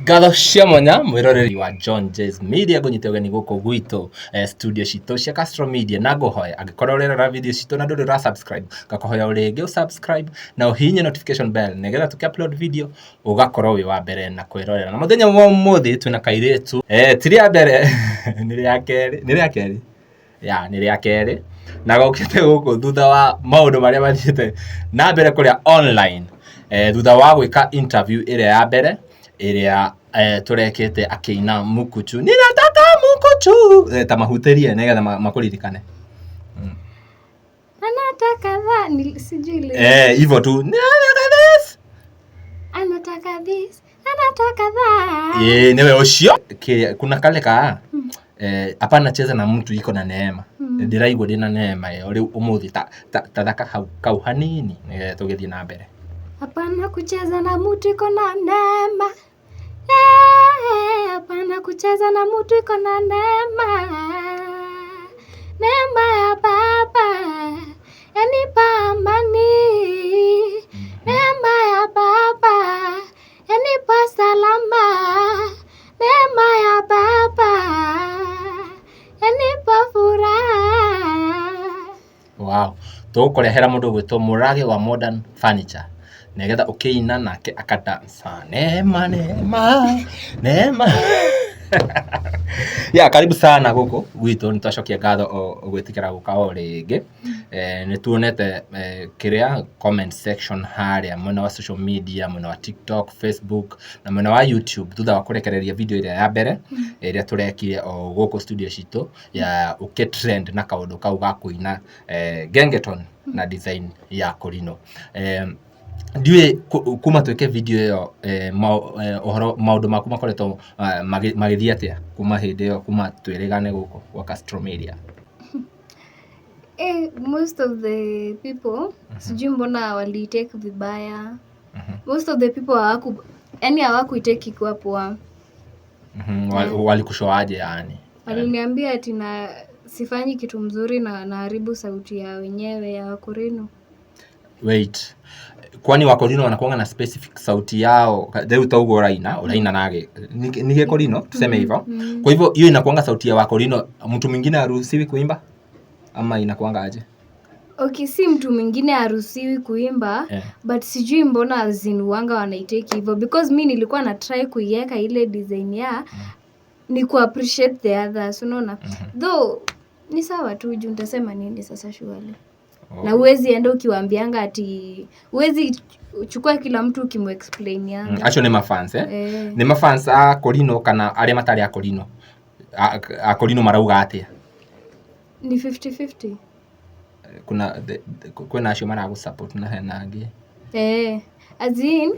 Ngatho cia mwanya mwĩroreri wa John Jay's Media, ngũnyite ũgeni gũkũ gwitũ studio citũ cia Castro Media, na ngũhoya angĩkorwo ũrerora video citũ na ndũrĩ ũra subscribe, ngakũhoya ũrĩngĩ ũ subscribe na ũhihinye notification bell nĩgetha tũkĩ upload video ũgakorwo wĩ wa mbere na kwĩrorera. Na mũthenya wa ũmũthĩ twĩna kairĩtu, ti rĩa mbere, nĩ rĩa kerĩ, nĩ rĩa kerĩ ya nĩ rĩa kerĩ, na gokĩte gũkũ thutha wa maũndũ marĩa mathiĩte na mbere kũrĩa online, thutha wa gwĩka interview ĩrĩa ya mbere ĩrĩa tũrekĩte akĩina "Mukuchu ninataka mukuchu". Ta mahutĩrie nĩgetha makũririkane. Anataka tha ni, sijui ile. Eh, hivyo tu, "Ninataka this." Anataka this, anataka that. Eh, niwe ũcio. Kuna kale ka hapana cheza na mtu iko na neema. Ndĩraigua ndĩna neema ĩyo rĩu ũmũthĩ, ta thaka hau kau hanini nĩgetha tũgĩthiĩ na mbere. Hapana kucheza na mtu iko na neema. Eh, hapana kucheza na mtu iko na neema. Neema ya Baba yanipa amani. Neema ya Baba yanipa salama. Neema ya Baba yanipa furaha. Wow, tũgũkũrehera mũndũ ũgwĩtwo Mũrage wa Modern Furniture nĩgetha ũkĩina nake akadansa neema, neema, neema ya. Karibu sana gũkũ gwitũ, nĩ twacokia ngatho o gwĩtĩkĩra gũka o rĩngĩ. Nĩ tuonete kĩrĩa comment section harĩa mwena wa social media, mwena wa TikTok, Facebook na mwena wa YouTube, thutha wa kũrekereria video ĩrĩa ya mbere ĩrĩa tũrekire o gũkũ studio citũ ya ũkĩ trend na kaũndũ kau ga kũina gengeton na design ya Korino. Ndiũĩ kuma twĩke video ĩyo, ũhoro maũndũ maku makoretwo magĩthiĩ atĩa kuma hĩndĩ ĩyo, kuma twĩrĩgane gũkũ gwa Castro Media? Eh, most of the people, sijui mbona waliitake vibaya. Most of the people hawaku, yani hawakuitake ikiwa poa. Walikushoaje yani? Waliniambia ati na sifanyi kitu mzuri na naharibu sauti ya wenyewe ya Wakorino. Wait, kwani Wakorino wanakuanga na specific sauti yao? Rĩu ta ũguo ũraina, ũraina na ni Gĩkorino, tuseme hivyo. Kwa hivyo hiyo inakuanga sauti ya Wakorino, mtu mwingine haruhusiwi kuimba ama inakuanga aje? Okay, si mtu mwingine haruhusiwi kuimba, but sijui mbona zinuanga wanaitake hivyo, because mi nilikuwa na try kuiweka ile design ya ni ku appreciate the others, unaona? Though ni sawa tu, juu nitasema nini sasa surely? Na huwezi enda ukiwaambianga ati, huwezi chukua kila mtu ukimuexplainianga. Acio nĩ mafans, eh? Eh. Nĩ mafans a Korino kana arĩa matarĩ a Korino? A Korino marauga atĩa? Ni 50-50. Kuna kwĩna acio maragũ support na hena angĩ. Eh, as in,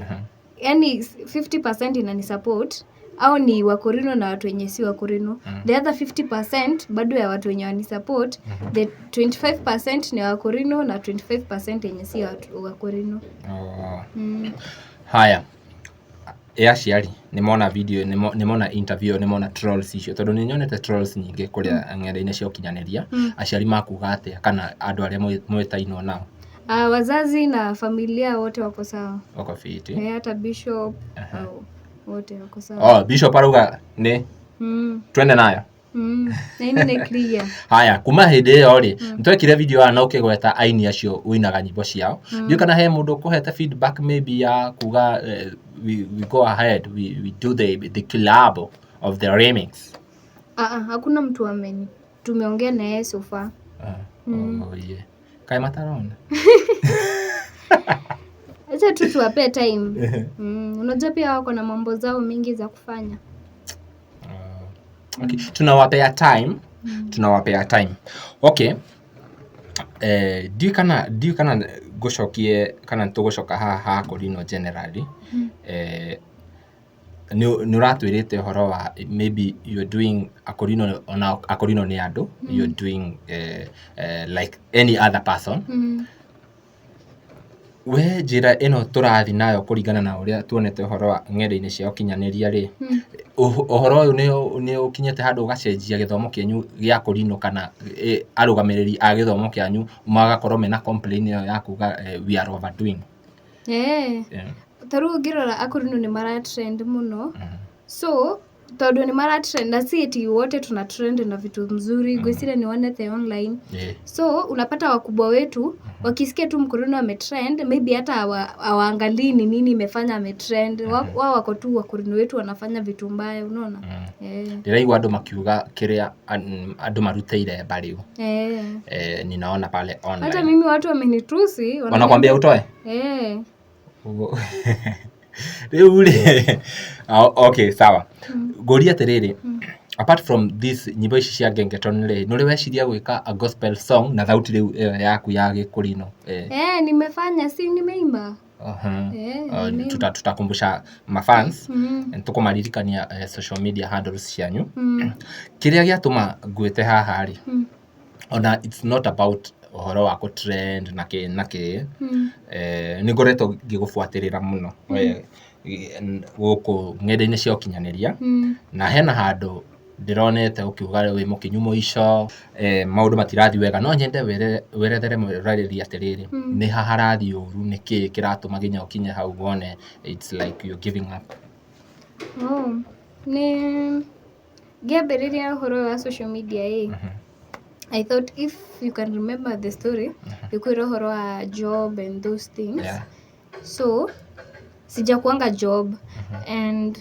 yani 50% inani support au ni Wakorino na watu wenye si Wakorino. The other 50% bado ya watu wenye wani support, the 25% ni Wakorino na 25% yenye si watu Wakorino. Oh. Haya, ĩ aciari nĩmona video, nĩmona interview, nĩmona trolls icio, tondũ nĩ nyonete trolls nyingĩ kũrĩa ng'enda-inĩ cia ũkinyanĩria, aciari makuga atĩa kana andũ arĩa mwĩtainwo nao? Ah, wazazi na familia wote wako sawa. Wako fiti? Eh, hata bishop au wote wako sawa. Oh, bishop arauga nĩ twende nayo. Na ini nĩ clear. Haya, kuma hĩndĩ ĩyo rĩ, nĩtwekire video aya na ũkĩgweta aini acio ũinaga nyĩmbo ciao, ndiũĩ kana he mũndũ ũkũhete feedback maybe ya kuga we go ahead, we do the collab of the remix? Ah, ah, hakuna mtu ameni tumeongea na yeye so far. Ah, oh, yeah. Kaĩ matarona? Acha tu tuwape time. Unajua pia wako na mambo zao mingi za kufanya. Okay. Tunawapea time, tunawapea time. Okay, ndiũĩ kana ngũcokie kana nĩtũgũcoka haha ha Korino generally. Nĩ ũratwĩrĩte ũhoro wa maybe you're doing Akorino, ona Akorino nĩ andũ, you're doing like any other person. We njĩra ĩno tũrathiĩ nayo kũringana na ũrĩa tuonete ũhoro wa ng'enda-inĩ cia ũkinyanĩria rĩ, ũhoro ũyũ nĩ ũkinyĩte handũ ũgacenjia gĩthomo kĩanyu gĩa Korino, kana arũgamĩrĩri a gĩthomo kĩanyu magakorwo mena complain ĩyo ya kuga we are overdoing? Eh. Yeah. Ta rĩu ũngĩrora Akorino nĩ mara trend mũno. So tondũ nĩ mara trend na si eti wote tuna trend na vitu mzuri, ngwĩciria nĩ wonete online. So unapata wakubwa wetu wakisikia tu Mkurino ametrend, maybe hata hawaangalii ni nini imefanya ametrend. Wao wako tu Wakurino wetu wanafanya vitu mbaya, unaona? Eh. Ndĩraigua andũ makiuga kĩrĩa andũ marutĩire mbarĩu. Eh, ninaona pale Hata online mimi watu wamenitusi. Wanakwambia utoe. Eh. Ũguo. Rĩu rĩ, ah, okay, sawa, ngũrie atĩrĩrĩ, apart from this nyĩmbo ici cia gengeton rĩ, nĩ ũrĩ weciria gwĩka a gospel song na thauti rĩu ĩyo yaku ya gĩkũrino, eh? Eh, nimefanya, si nimeimba. Eh, nimeimba. Tutakumbusha mafans, tũkũmaririkania social media handles cianyu. Kĩrĩa gĩatũma ngwĩte haha rĩ, ona it's not about ũhoro wa kũ-trend na kĩ na kĩ. Nĩ ngoretwo ngĩgũbuatĩrĩra mũno gũkũ ng'enda-inĩ cia ũkinyanĩria, na hena handũ ndĩronete ũkiuga wĩ mũkinyu mũico, maũndũ matirathiĩ wega. No nyende werethere mwĩroreri atĩrĩrĩ, nĩ ha harathiĩ ũru, nĩ kĩĩ kĩratũma nginya ũkinye hau wone it's like you're giving up? Oh, nĩ ngĩambĩrĩria ũhoro wa social media ĩ, I thought, if you can remember the story, ĩkwĩra ũhoro wa job and those things. So sijakuanga job and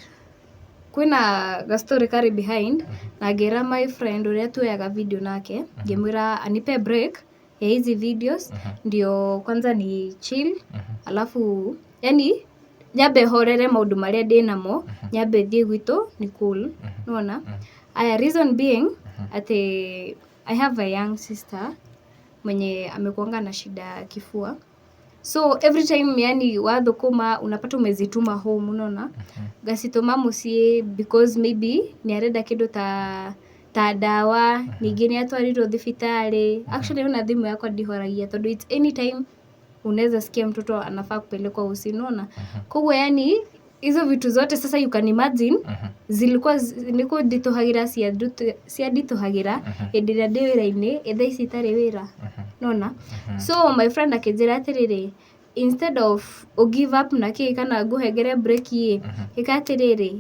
kwĩna gastori karĩ behind, na ngĩra my friend ũrĩa tuoyaga video nake, ngĩmwĩra anipe break ya hizi videos ndio kwanza ni chill, alafu yani nyambe horere maũndũ marĩa ndĩ namo, nyambe thiĩ gwitũ ni cool, nona. Aya, reason being ati I have a young sister mwenye amekuanga na shida ya kifua. So every time yani wathũkũma, unapata umezituma home, unaona, ngacitũma mũciĩ because maybe nĩ arenda kĩndũ ta ndawa, ningĩ nĩ atwarirwo thibitarĩ. Actually, ona thimũ yakwa ndihoragia tondũ it's anytime unaweza sikia mtoto anafaa kupelekwa hosi, unaona? Koguo yani hizo vitu zote sasa you can imagine zilikuwa nĩ kũnditũhagĩra, cianditũhagĩra hĩndĩ ĩrĩa ndĩ wĩra-inĩ, thaa ici itarĩ wĩra, nona. So my friend akĩnjĩra atĩrĩrĩ, instead of give up na kĩ kana ngũhengere break ĩ, ĩka atĩrĩrĩ,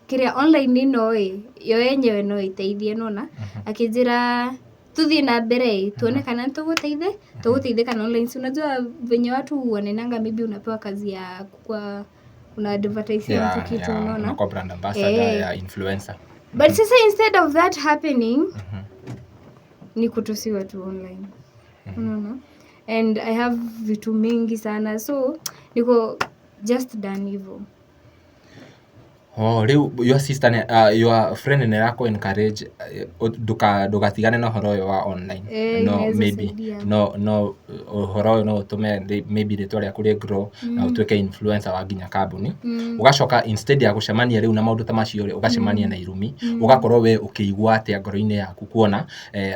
kĩrĩa online ĩno ĩ yo yenyewe no ĩteithie, nona. Akĩnjĩra tuthiĩ na mbere ĩ, tuone kana nĩtũgũteithe tũgũteithĩka na online. Si unajua venye watu wanenanga, maybe unapewa kazi ya kukua una advertise mtu kitu, unaona? Unakuwa brand ambassador, ya influencer. But sasa instead of that happening, ni kutusiwa tu online, unaona? And I have vitu mingi sana, so niko just done hivo. Oh, rĩu your sister your friend nĩ arakũ encourage ndũgatigane na ũhoro ũyũ wa online. Eh, no inaweza maybe saidia. No ũhoro ũyũ no ũtũme maybe rĩtwa rĩaku rĩ grow na ũtuĩke influencer wa nginya kambuni. Ũgacoka instead ya gũcemania rĩu na maũndũ ta macio rĩ, ũgacemania na irumi. Ũgakorwo we ũkĩigua atĩa ngoro-inĩ yaku kuona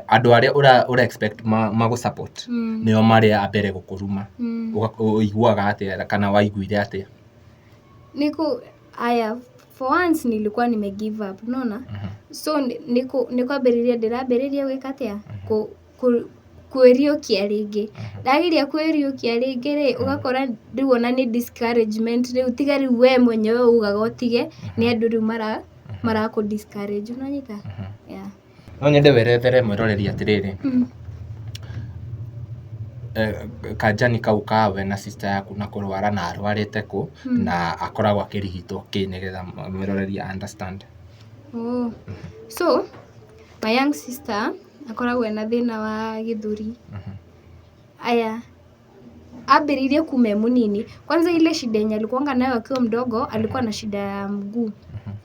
andũ arĩa ũra expect magũ support nĩo marĩa a mbere gũkũruma? Ũiguaga atĩa kana waiguire atĩa? Niko aya, for once nilikuwa nime give up, unaona? So niko nikwambĩrĩria ndĩrambĩrĩria gwĩka atĩa, kwĩriũkia rĩngĩ. Ndageria kwĩriũkia rĩngĩ rĩ, ũgakora rĩu ona nĩ discouragement rĩu, tiga rĩu we mwenyewe ugaga ũtige, nĩ andũ rĩu marakũ discourage, unanyita? Yeah. No nyende werethere mwĩroreri atĩrĩrĩ, kanjani kau kawe na sister yaku na kũrwara, na arwarĩte kũ, na akoragwo akĩrigitwo kĩ, nĩgetha mwĩroreri understand. Oh. So my young sister akoragwo ena thĩna wa gĩthũri. Aya, ambĩrĩirie kuma e mũnini. Kwanza ile shida yenye alikuwanga nayo akiwa mdogo, alikuwa na shida ya mguu,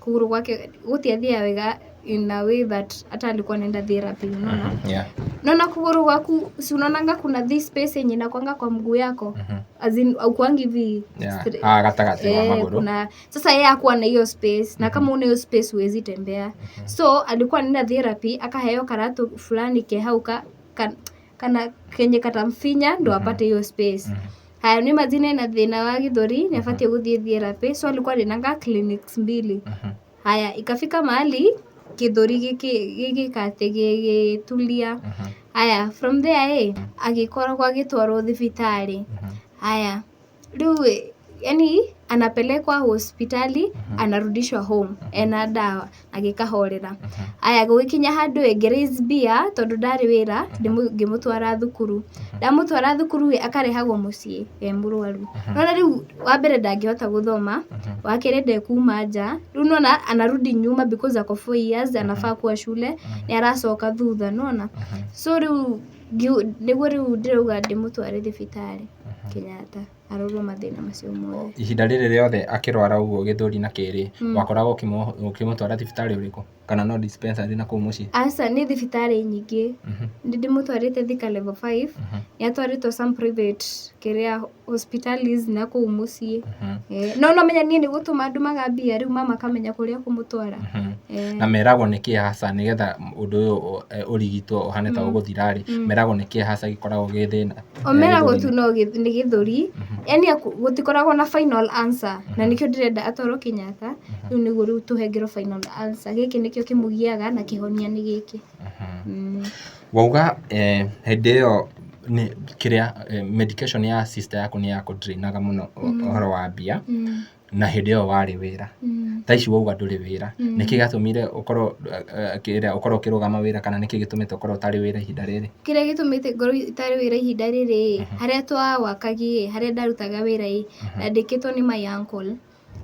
kũgũrũ gwake gũtiathiaga wega in a way that hata alikuwa anaenda therapy, unaona? Naona kũgũrũ gwaku, si unaonanga kuna this space yenye inakwanga kwa mguu yako, as in aukuangi hivi Haha gatagatĩ wa Eh, magũrũ. kuna sasa yeye hakuwa na hiyo space, na kama una hiyo space huwezi tembea. So alikuwa anaenda therapy, akaheo karatu fulani ke hau kana kenye katamfinya ndo apate hiyo space. Haya, nĩ imagine na thĩna wa gĩthũri nĩ abatiĩ gũthiĩ therapy. So alikuwa anaendanga clinics mbili. Haya, ikafika mahali gĩthũri gĩgĩka atĩ gĩgĩtulia. Haya, from there agĩkoragwo agĩtwarwo thibitarĩ. Haya, rĩu Yani anapelekwa hospitali, anarudishwa home ena ndawa agĩkahorera. Aya, gũgĩkinya handũ ĩ ngĩraise mbia tondũ ndarĩ wĩra, ngĩmũtwara thukuru. Ndamũtwara thukuru ĩ, akarehagwo mũciĩ e mũrwaru. Nona rĩu wa mbere ndangĩhota gũthoma, wa kerĩ ndekuma nja. Rĩu nona anarudi nyuma because ako 4 years, anafaa kuwa shule, nĩ aracoka thutha nona. So rĩu nĩguo rĩu ndĩrauga ndĩmũtware thibitarĩ Kenyatta arorwo mathĩna macio mothe. Ihinda rĩrĩ rĩothe akĩrwara ũguo gĩthũri na kĩrĩ, wakoragwo ũkĩmũtwara thibitarĩ ũrĩkũ, kana no dispensary na kũu mũciĩ? Aca, nĩ thibitarĩ nyingĩ. Nĩ ndĩmũtwarĩte Thika Level 5, nĩ atwarĩtwo some private kĩrĩa hospitals na kũu mũciĩ. No nomenya niĩ nĩ gũtũma ndũmaga mbia, rĩu mama akamenya kũrĩa kũmũtwara. Na meragwo nĩkĩ hasa nĩgetha ũndũ ũyũ ũrigitwo ũhane ta ũgũthira rĩ, meragwo nĩkĩ hasa gĩkoragwo gĩ thĩna? O meragwo tu no nĩ gĩthũri, yani gũtikoragwo na final answer, na nĩkĩo ndĩrenda atwarwo Kenyatta rĩu nĩguo rĩu tũhengerwo final answer, gĩkĩ nĩkĩo kĩmũgiaga na kĩhonia nĩ gĩkĩ. Wauga hĩndĩ ĩyo nĩ kĩrĩa medication ya sister yaku nĩ yakũdrainaga mũno ũhoro wa mbia, na hĩndĩ ĩyo warĩ wĩra. Thaa ici wauga ndũrĩ wĩra. Nĩkĩ gĩatũmire ũkorwo kĩrĩa ũkorwo ũkĩrũgama wĩra, kana nĩkĩ gĩtũmĩte ũkorwo ũtarĩ wĩra ihinda rĩrĩ? Kĩrĩa gĩtũmĩte ngorwo itarĩ wĩra ihinda rĩrĩ, harĩa twawakagie, harĩa ndarutaga wĩra ĩ, ndandĩkĩtwo nĩ my uncle.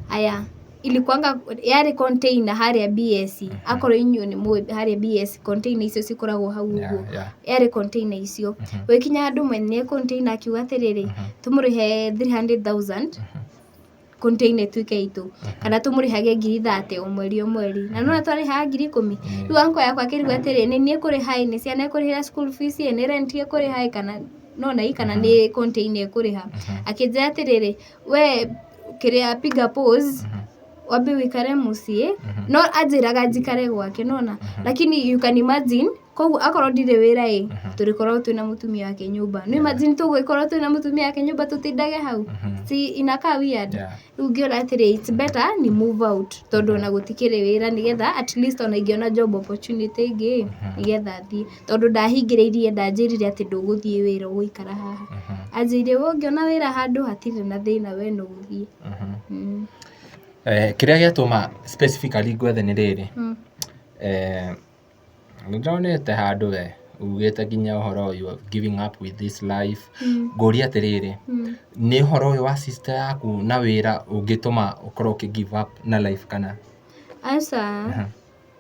Aya, ilikuwanga yarĩ container harĩa BS, akorwo inyuĩ nĩ mũĩ harĩa BS, container icio cikoragwo hau ũguo. Yarĩ container icio. Gũgĩkinya handũ mwene container akiuga atĩrĩrĩ, tũmũrĩhe 300,000 container ĩtuĩke itũ, kana tũmũrĩhage 30,000 o mweri o mweri, na nona twarĩhaga 10,000. Rĩu uncle yakwa akĩrigwo atĩrĩ, nĩ niĩ kũrĩha ĩ, nĩ ciana ĩkũrĩhĩra school fees ĩ, nĩ rent ĩkũrĩha ĩ, kana nona ĩ, kana nĩ container ĩkũrĩha. Akĩnjĩra atĩrĩrĩ, we kĩrĩa, piga pause, wambe wĩikare mũciĩ. No anjĩraga njikare gwake nona, lakini you can imagine, koguo akorwo ndirĩ wĩra ĩ, tũrĩkoragwo twĩna mũtumia wake nyũmba. No imagine tũgũgĩkorwo twĩna mũtumia wake nyũmba tũtindage hau, si inakaa weird? Yeah. Rĩu ngĩona atĩrĩ, it's better ni move out, tondũ ona gũtikĩrĩ wĩra, nĩgetha at least ona ingĩona job opportunity ĩngĩ, nĩgetha thiĩ, tondũ ndahingĩrĩirie, ndanjĩrire atĩ ndũgũthiĩ wĩra, ũgũikara haha. Anjĩrire we ũngĩona wĩra handũ hatirĩ na thĩna, we no ũthiĩ. Kĩrĩa gĩatũma specifically ngwethe nĩ rĩrĩ, nĩ ndonete handũ we ugĩte nginya ũhoro you are giving up with this life. Ngũria atĩrĩrĩ, nĩ ũhoro ũyũ wa sister yaku na wĩra ũngĩtũma ũkorwo ũkĩ give up na life, kana? Aca,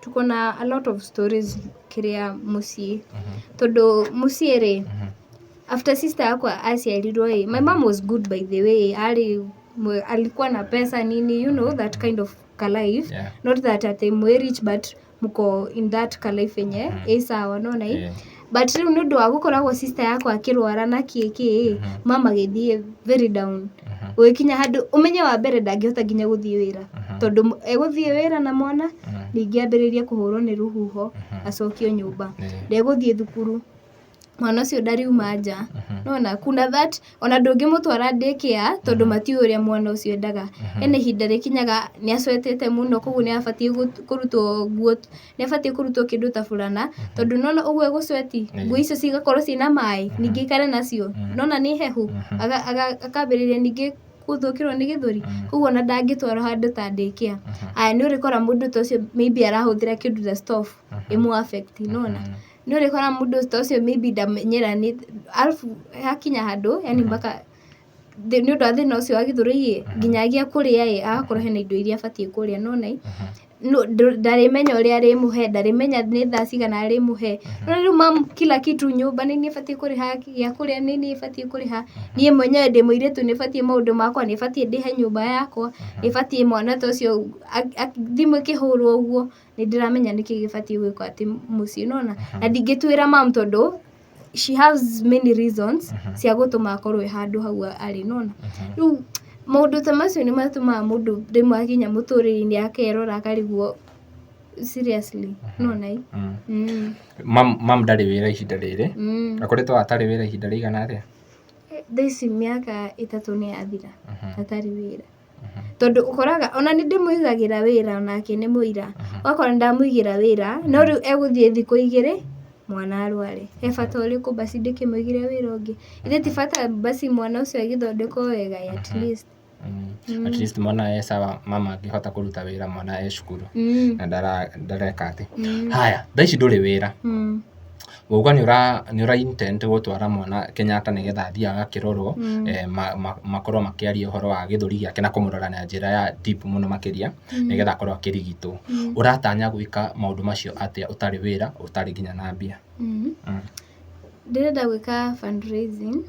tuko na a lot of stories kĩrĩa mũciĩ, tondũ mũciĩ rĩ, after sister yakwa aciarirwo ĩ, my mom was good by the way, arĩ alikuwa na pesa nini, you know that kind of ka life. Not that atĩ mwĩ rich, but mko in that ka life yenye ĩ sawa, nona ĩ. But rĩu nĩ ũndũ wa gũkoragwo sister yakwa akĩrwara na kĩ kĩ, mama agĩthiĩ very down, gũgĩkinya handũ ũmenye wa mbere ndangĩhota nginya gũthiĩ wĩra, tondũ egũthiĩ wĩra na mwana, ningĩ ambĩrĩrie kũhũrwo nĩ rũhuho, acokio nyũmba. Ndegũthiĩ thukuru, mwana ũcio ndariuma nja. Nona kuna that ona ndũngĩmũtwara daycare tondũ matiũĩ ũrĩa mwana ũcio endaga. Hena ihinda rĩkinyaga nĩ acwetete mũno, koguo nĩ abatiĩ kũrutwo nguo, nĩ abatiĩ kũrutwo kĩndũ ta burana, tondũ nona ũguo egũcweti, nguo icio cigakorwo ciĩna maĩ, ningĩ aikare nacio, nona nĩ hehu. Akambĩrĩria ningĩ gũthũkĩrwo nĩ gĩthũri, koguo ona ndangĩtwarwo handũ ta daycare. Aya, nĩ ũrĩkora mũndũ ta ũcio maybe arahũthĩra kĩndũ ta stove ĩmũ affect, nona nĩ ũrĩkora mũndũ ta ũcio maybe ndamenyeranĩte, alafu hakinya handũ yani mpaka nĩ ũndũ wa thĩna ũcio wa gĩthũri ĩ, nginyagia kũrĩa ĩ, agakorwo hena indo iria abatiĩ kũrĩa, nona ĩ ndarĩmenya ũrĩa arĩmũhe, ndarĩmenya nĩ thaa cigana arĩmũhe. No rĩu mam, kila kitu nyũmba nĩ niĩ batiĩ kũrĩha, gĩa kũrĩa nĩ niĩ batiĩ kũrĩha, niĩ mwenyewe ndĩ mũirĩtu, nĩ batiĩ maũndũ makwa, nĩ batiĩ ndĩhe nyũmba yakwa, nĩ batiĩ mwana ta ũcio thimũ ĩkĩhũrwo ũguo nĩ ndĩramenya nĩkĩ gĩbatiĩ gwĩkwo atĩ mũciĩ, nona na ndingĩtuĩra mam tondũ she has many reasons cia gũtũma akorwo e handũ hau arĩ, nona rĩu maũndũ ta macio nĩ matũmaga mũndũ rĩmwe akinya mũtũrĩre-inĩ akerora akarigwo seriously, nona ĩ. Mam ndarĩ wĩra ihinda rĩrĩ? Akoretwo atarĩ wĩra ihinda rĩigana atĩa? Thaa ici mĩaka 3 nĩ yathira atarĩ wĩra, tondũ ũkoraga ona nĩ ndĩmũigagĩra wĩra, onake nĩ mũira, ũgakora nĩ ndamũigĩra wĩra, no rĩu egũthiĩ thikũ 2 mwana arware. He bata ũrĩkũ basi ndĩkĩmũigĩre wĩra ũngĩ? Ithe ti bata basi mwana ũcio agĩthondekwo wega at least. At least mwana e sawa, mama angĩhota kũruta wĩra, mwana e cukuru na ndareka atĩ. Haya, thaa ici ndũrĩ wĩra. Wauga nĩ ũra intend gũtwara mwana Kenyatta nĩgetha athiĩ agakĩrorwo, makorwo makĩaria ũhoro wa gĩthũri gĩake na kũmũrora na njĩra ya deep mũno makĩria, nĩgetha akorwo akĩrigitwo. Ũratanya gwĩka maũndũ macio atĩa ũtarĩ wĩra, ũtarĩ nginya na mbia? Ndĩrenda gwĩka fundraising,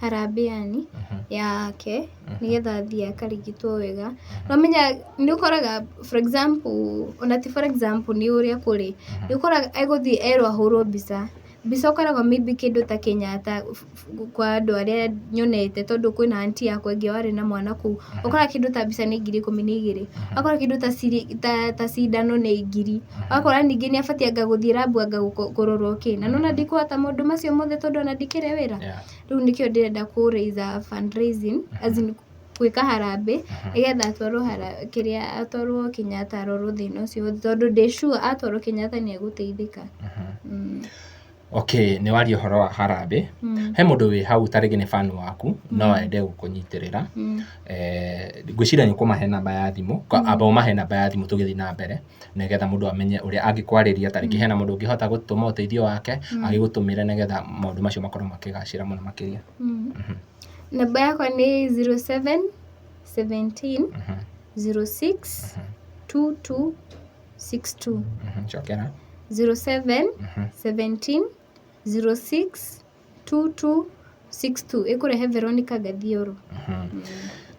harambee yani yake, nĩgetha athiĩ akarigitwo wega. Nomenya nĩ ũkoraga, for example, ona ti for example, nĩ ũrĩa kũrĩ, nĩ ũkoraga egũthiĩ erwo ahũrwo mbica. Mbica ũkoraga maybe kĩndũ ta Kenyatta, kwa andũ arĩa nyonete, tondũ kwĩna aunty yakwa ĩngĩ warĩ na mwana kũu, ũkoraga kĩndũ ta mbica nĩ 12,000, ũgakora kĩndũ ta cindano nĩ ngiri, ũgakora ningĩ nĩ abatiĩ anga gũthiĩ lab, anga kũrorwo kĩ, na nona ndikũhota maũndũ macio mothe tondũ ona ndikĩrĩ wĩra. Rĩu nĩkĩo ndĩrenda kũ raise a fundraising, as in gwĩka harambee, nĩgetha atwarwo kĩrĩa, atwarwo Kenyatta arorwo thĩna ũcio wothe, tondũ ndĩ sure atwarwo Kenyatta nĩ egũteithĩka. Okay, nĩ waria ũhoro wa harambee. He mũndũ wĩ hau tarĩngĩ nĩ fan waku, no ende gũkũnyitĩrĩra. Ngwĩciria nĩ ũkũmahe namba ya thimũ. Amba ũmahe namba ya thimũ tũgĩthiĩ na mbere, nĩgetha mũndũ amenye ũrĩa angĩkwarĩria. Tarĩngĩ hena mũndũ ũngĩhota gũtũma ũteithio wake, agĩgũtũmĩre, nĩgetha maũndũ macio makorwo makĩgacĩra mũno makĩria. Namba yakwa nĩ 07 17 06 22 62. Cokera. 07 17 06 22 62, ĩkũrehe Veronica Gathioro.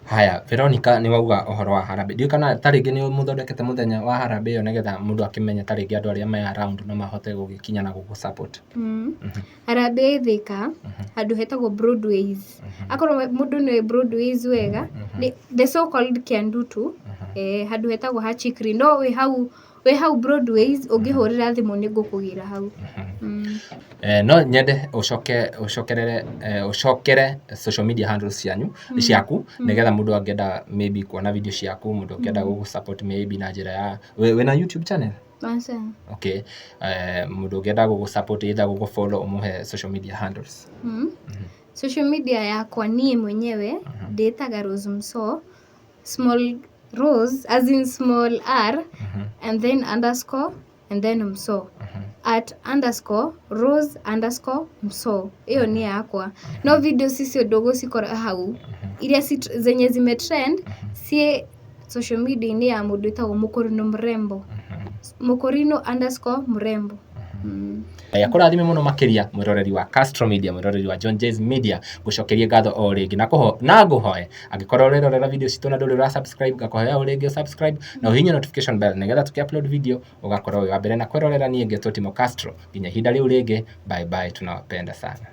Haya, Veronica, nĩ wauga ũhoro wa harambee. Ndiũĩ kana tarĩngĩ nĩ mũthondekete mũthenya wa harambee ĩyo, nĩgetha mũndũ akĩmenye tarĩngĩ andũ arĩa me around no mahote gũgĩkinya na gũgũ support. Harambee ĩ Thika, handũ hetagwo Broadways. Akorwo mũndũ nĩ Broadways wega, nĩ the so called Kiandutu, handũ hetagwo Hachikri, no wĩ hau Broadways, ũngĩhũrĩra thimũ nĩ ngũkũgĩra hau. No nyende ũcoke ũcokerere, ũcokere social media handles cianyu, ciaku, nĩgetha mũndũ angĩenda maybe kuona video ciaku, mũndũ angĩenda gũgũ support maybe na njĩra ya wĩna YouTube channel? Aca. Okay, mũndũ ũngĩenda gũgũ support, either gũgũ follow, ũmũhe social media handles. Social media yakwa niĩ mwenyewe ndĩtaga Rose Mso, small rose as in small r, and then underscore and then mso, at underscore rose underscore mso. Ĩyo nĩ yakwa, no video cicio ndũgũcikora hau. Iria zenye zimetrend ciĩ social media-inĩ ya mũndũ wĩtagwo Mũkũrinũ Mrembo, Mũkũrinũ underscore mrembo. Akũrathime mũno makĩria, mwĩroreri wa Castro Media, mwĩroreri wa John Jay's Media. Ngũcokerie ngatho o rĩngĩ na ngũhoe, angĩkorwo ũrerorera video citũ na ndũrĩ ũra subscribe, ngakũhoya o rĩngĩ subscribe na ũhihinye notification bell, nĩgetha tũkĩ upload video ũgakorwo wĩ wa mbere na kwĩrorera. Niĩ ngetwo Timo Castro. Nginya ihinda rĩu rĩngĩ, bye bye, tunawapenda sana.